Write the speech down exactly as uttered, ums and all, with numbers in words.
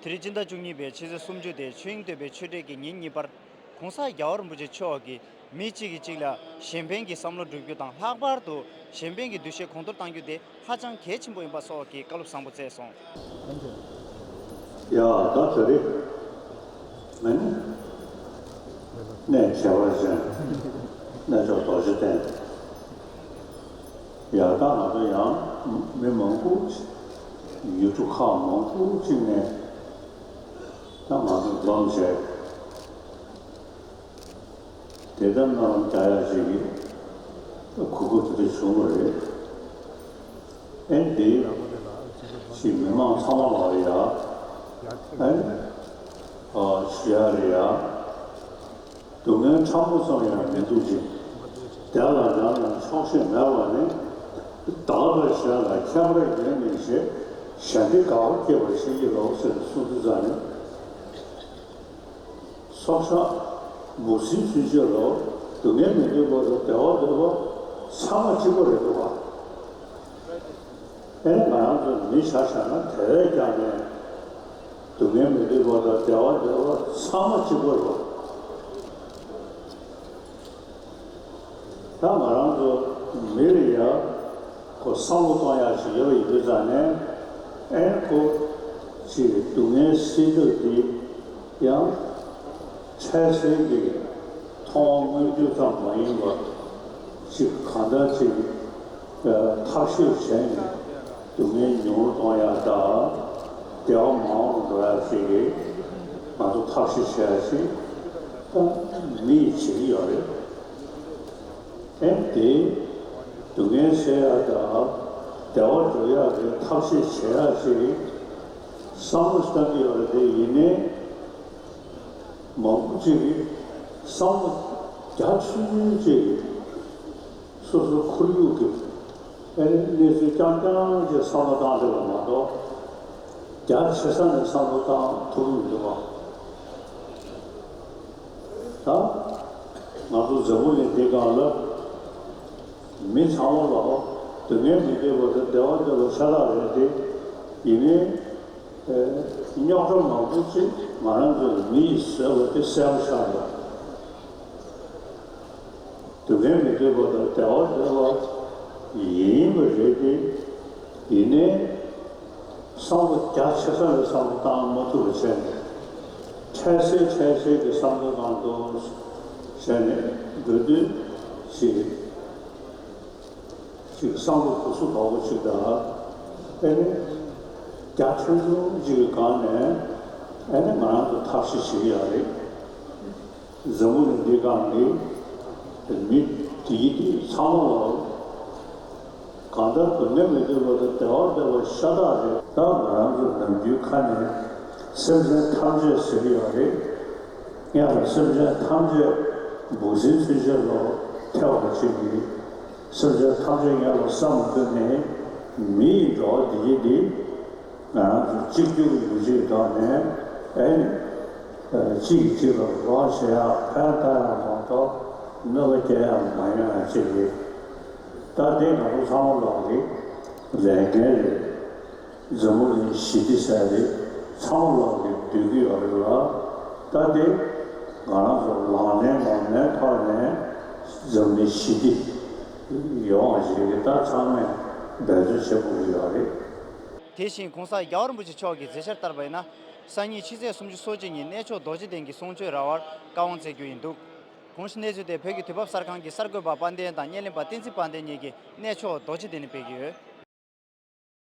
དེ་རིང་སྤྱི་ཟླ་བཅུ་གཉིས་པའི་ཕྱི་ཚེས་སུམ་ཅུ་དེ་ཆོས་དབྱིངས་བསྟོད་པའི་ཆོས་འབྲེལ་གྱི་ཉིན་གཉིས་པར། གོང་ས་རྒྱལ་བ་རིན་པོ་ཆེ་མཆོག་གིས་མི་གཅིག་གིས་གཅིག་ལ་གཞན་ཕན་གྱི་བསམ་བློ་བསྒྲུབ་རྒྱུ་དང་། ལྷག་པར་དུ་གཞན་ཕན་གྱི་འདུ་ཤེས་གོང་མཐོར་གཏང་རྒྱུ་དེ་ཧ་ཅང་གལ་ཆེན་པོ་ཡིན་པ་སོགས་ཀྱི་བཀའ་སློབ་བཟང་པོ་སྩལ་སོང་། ཡ་ད་དེ་རེད། ང་ནི་གནས་ཁྱད་པར་ཅན་གནས་མཆོག་རྡོ་རྗེ་གདན། ཡ་ད་ང་ཚོ་ཡང་མི་མང་པོ་ཅིག་ཡུལ་གྲུ་ཁག་མང་པོ་ཅིག་ནས་ད་ང་ཚོ་འཛོམས་བྱས། དེ་ལྟར་རྣམ་རྒྱ་ཡག་ཅིག་གིས་གུས་བཀུར་དེ་འདྲ་བྱུང་བ་རེད། ཨེ་འདི་ཞིག་མི་མང་ཚང་མ་ལ་ཡ་ཨེ་ཞུ་ཡ་རེད་ཡ། སྡུག་བསྔལ་ཕྲ་མོ་ཙམ་ཡང་མི་འདུག་ཅིང་། བདེ་ལ་ཉམས་ལ་ཆོག་ཤེས་མེད་པ་ནི། བདག་ལ་གཞན་ལ་ཁྱད་པར་ཡོད་མིན་ཞེས། གཞན་བདེ་དགའ་བ་སྐྱེད་པར་བྱེད་ཀྱི་ལོ་ཟེར་ནས་གསུངས་དུས་ཙང་ནས། སྲོག་ཆགས་འབུ་སྲིན་ཚུན་ཆད་ལ་སྡུག་བསྔལ་མི་འདོད་པ་དང་བདེ་བ་འདོད་པ་ཚང་མ་གཅིག་པ་རེད་འདུག་ག་ཨེ་ང་རང་ཚོ་མི་ཆ་བཞག་ན་དེ་བས་ཀྱང་ནས་སྡུག་བསྔལ་མི་འདོད་པ་དང་བདེ་བ་འདོད་པ་ཚང་མ་གཅིག་པ་རེད། ད་ང་རང་ཚོ་མི་ལ་ཡ་ཁོ་བསམ་བློ་གཏོང་ཡག་ཞིག་ཡོད་པ་ཡིན་དུས་ཙང་ནས་ཨེ་ཁོ་ཅིག་སྡུག་བསྔལ་སེལ་ཐབས་དེ་ཡང་འཕྲལ་སེལ་གྱི་མཐོང་བ་མངོན་གྱུར་ཙམ་མ་ཡིན་པར་ཅིག་གང་ལྟར་ཅིག་ཐབས་ཤེས་བྱས་ནས་སྡུག་བསྔལ་ཉུང་རུ་གཏོང་ཡག་དང་བདེ་བ་མང་རུ་འགྲོ་ཡག་ཅིག་གི་ང་ཚོ་ཐབས་ཤེས་བྱེད་ཡག་ཅིག་ད་མི་ཡིས་བྱེད་ཀྱི་ཡོད་རེད། ཨེ་དེ་སྡུག་བསྔལ་སེལ་ཡག་དང་བདེ་བ་འགྲོ་ཡག་གི་ཐབས་ཤེས་བྱེད་ཡག་ཅིག་བསམ་བློ་བཏང་གི་ཡོད་རེད་དེ། ཡིན་ནའི་མང་པོ་ཅིག་གིས་བསམ་བློ་རྒྱ་ཆེན་པོ་ཅིག་སོ་སོའི་ཁོར་ཡུག་གི་ཨེ་གནས་ཚུལ་རྐྱང་རྐྱང་ཅིག་བསམ་བློ་བཏང་བསྡད་པ་མ་གཏོགས་རྒྱ་ཆེ་ས་ནས་བསམ་བློ་བཏང་ཐུབ་ཀྱི་མི་འདུག་ག་ད་ང་ཚོ་འཛམ་བུ་གླིང་འདི་སྒང་ལ་མི་ཚང་མ་ལ་སྡུག་བསྔལ་མི་འདོད་པ་དང་བདེ་བ་འདོད་པ་ཤ་སྟག་རེད་དེ། ཡིན་ནའི་རྙོག་དྲ་མང་པོ་ཅིག་ང་རང་ཚོ་མི་ཡིས་བཟོས་པ་དེ་གསལ་པོ་ཆགས་འདུག་སྡུག་བསྔལ་མི་འདོད་པ་དང་བདེ་བ་འདོད་པ་ཡིན་པ་རེད་དེ། ཡིན་ནའི་བསམ་བློ་རྒྱ་ཆེ་ས་ལ་བསམ་བློ་བཏང་མ་ཐུབ་པ་བྱས་ནས་འཕྲལ་སེལ་འཕྲལ་སེལ་གྱི་བསམ་བློ་བཏང་འདུག་བྱས་ནས་འགྲོ་དུས་ཅིག་ཅིག་བསམ་བློ་གུ་སུ་དོག་པོ་ཅིག་དང་། ཨེ་ནི་རྒྱ་ཆུང་ཆུང་ཅིག་གི་སྒང་ནས་ཨེ་ནི་ང་རང་ཚོ་ཐབས་ཤེས་བྱེད་ཀྱི་ཡོད་རེད། འཛམ་བུ་གླིང་འདིའི་སྒང་གི་མི་དེ་ཡི་དེ་ཚང་མ་ལ་གང་ལྟར་སྡུག་བསྔལ་མི་འདོད་པ་དང་བདེ་བ་འདོད་པ་ཤ་སྟག་རེད། ད་ང་རང་ཚོ་ནམ་རྒྱུན་ཁ་ནས་སེམས་ཅན་ཐམས་ཅད་ཟེར་གྱི་ཡོད་རེད། སྔོན་ལ་སེམས་ཅན་ཐམས་ཅད་འབུ་སྲིན་ཚུན་ཆད་ལ་ཐལ་བ་བྱེད་ཀྱི། སེམས་ཅན་ཐམས་ཅད་སྔོན་ལ་བསམ་བློ་བཏང་ནས་མི་ཡི་འགྲོ་བ་འདི་ཡི་འདི། ང་རང་ཚོ་གཅིག་གྱུར་གྱི་ཡུལ་གཅིག་ཐོག་ནས་ཨེ་ནི་གཅིག་གིས་གཅིག་ལ་རོགས་བྱེད་ཡག་ཕན་བཏགས་ཡག་མ་གཏོགས་གནོད་པ་སྐྱེལ་ཡག་མ་ཡོང་ཡག་ཅིག་རེད། ད་དེ་ང་ཚོ་ཚང་མ་ལོག་གི་ལས་འགན་རེད། འཛམ་བུ་གླིང་ཞི་བདེ་ཟེར་རེད། ཚང་མ་ལོག་གི་འདོད་ཀྱི་ཡོད་རེད་ལ། ད་དེ་ང་རང་ཚོ་ལག་ལེན་ངོ་མའི་ཐོག་ནས་འཛམ་གླིང་ཞི་བདེ་ཡོང་བ་ཞིག་གི་ད་ཚང་མས་འབད་བརྩོན་བྱེད་དགོས་ཀྱི་ཡོད་རེད། དེ་བཞིན་གོང་ས་རྒྱལ་བ་རིན་པོ་ཆེ་མཆོག་གི་མཛད་འཆར་ལྟར་བ་ཡིན་ན། སང་ཉིན་ཕྱི་ཚེས་སུམ་ཅུ་སོ་གཅིག་ཉིན་གནས་མཆོག་རྡོ་རྗེ་གདན་གྱི་གསུང་ཆོས་ར་བར་བཀའ་དབང་སྩལ་རྒྱུ་ཡིན་འདུག་གོང་ཞུས་གནས་ཚུལ་དེ་བོད་ཀྱི་དུས་བབ་གསར་ཁང་གི་གསར་འགོད་པ་དཔལ་ལྡན་དང་བརྙན་ལེན་པ་བསྟན་འཛིན་དཔལ་ལྡན་གཉིས་ཀྱིས་གནས་མཆོག་རྡོ་རྗེ་གདན་ནས་སྤེལ་གྱི་ཡོད།